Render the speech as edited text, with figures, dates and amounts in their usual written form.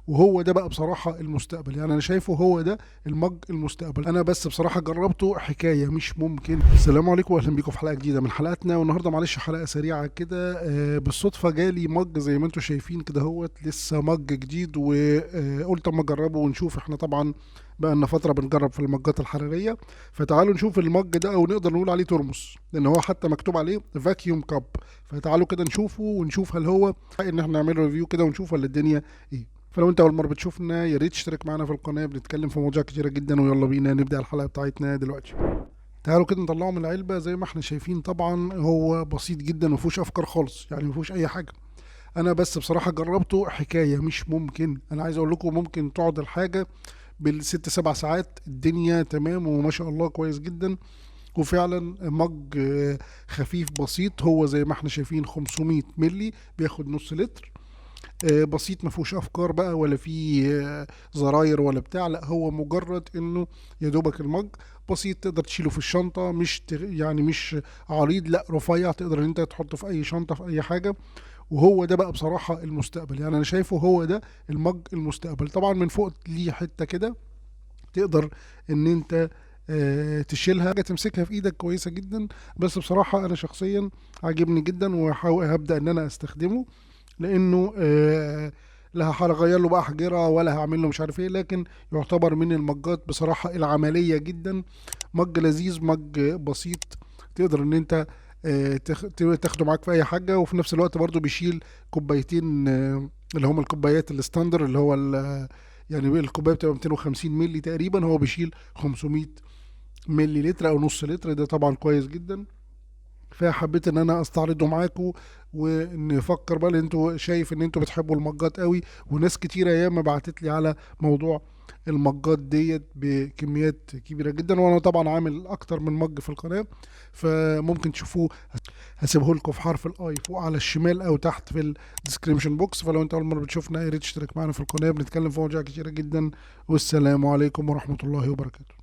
وهو ده بقى بصراحة المستقبل، يعني انا شايفه هو ده ال mug المستقبل. انا بس بصراحة جربته حكاية مش ممكن. السلام عليكم واهلا بيكم في حلقة جديدة من حلقاتنا. والنهارده معلش حلقة سريعة كده، بالصدفة جالي mug زي ما انتم شايفين كده اهوت، لسه mug جديد، وقلت اما اجربه ونشوف. احنا طبعا بقى لنا فترة بنجرب في المجات الحرارية، فتعالوا نشوف ال mug ده، او نقدر نقول عليه ترمس لان هو حتى مكتوب عليه vacuum cup. فتعالوا كده نشوفه ونشوف هل هو ان احنا نعمل review كده ونشوف ولا الدنيا ايه. فلو انت اول مرة بتشوفنا يا ريت تشترك معانا في القناه، بنتكلم في مواضيع كتيرة جدا. ويلا بينا نبدا الحلقة بتاعتنا دلوقتي. تعالوا كده نطلعه من العلبة. زي ما احنا شايفين طبعا هو بسيط جدا، مفيهوش افكار خالص، يعني مفيهوش اي حاجة. انا بس بصراحة جربته حكاية مش ممكن. انا عايز اقول لكم ممكن تقعد الحاجة بالست سبع ساعات الدنيا تمام وما شاء الله كويس جدا. وفعلا mug خفيف بسيط، هو زي ما احنا شايفين 500 ملي، بياخد نص لتر، بسيط ما فيهوش افكار بقى ولا فيه زراير ولا بتاع، لا هو مجرد انه يا دوبك ال mug بسيط تقدر تشيله في الشنطة، مش يعني مش عريض، لا رفيع، تقدر ان انت تحطه في اي شنطه في اي حاجة. وهو ده بقى بصراحة المستقبل، يعني انا شايفه هو ده ال mug المستقبل. طبعا من فوق ليه حتة كده تقدر ان انت تشيلها، تمسكها في ايدك كويسة جدا. بس بصراحة انا شخصيا عاجبني جدا، وهبدا ان انا استخدمه، لانه لا هغير له بقى حجره ولا هعمل له مش عارف ايه، لكن يعتبر من المجات بصراحة العملية جدا. mug لذيذ، mug بسيط، تقدر ان انت تاخده معاك في اي حاجة. وفي نفس الوقت برضو بيشيل كوبايتين، اللي هم الكوبايات ال standard، اللي هو يعني الكوباية بتبقى 250 مللي تقريبا، هو بيشيل 500 مللي لتر او نص لتر، ده طبعا كويس جدا. فحبيت ان انا استعرضه معاكم ونفكر بقى، لان انتوا شايف ان انتوا بتحبوا المجات قوي، وناس كتيرة ياما بعتت لي على موضوع المجات ديت بكميات كبيرة جدا، وانا طبعا عامل اكتر من mug في القناة، فممكن تشوفوه. هسيبه لكم في حرف ال i فوق على الشمال او تحت في ال description box. فلو انت اول مرة بتشوفنا يا ريت تشترك معانا في القناة، بنتكلم في مواضيع كتيرة جدا. والسلام عليكم ورحمة الله وبركاته.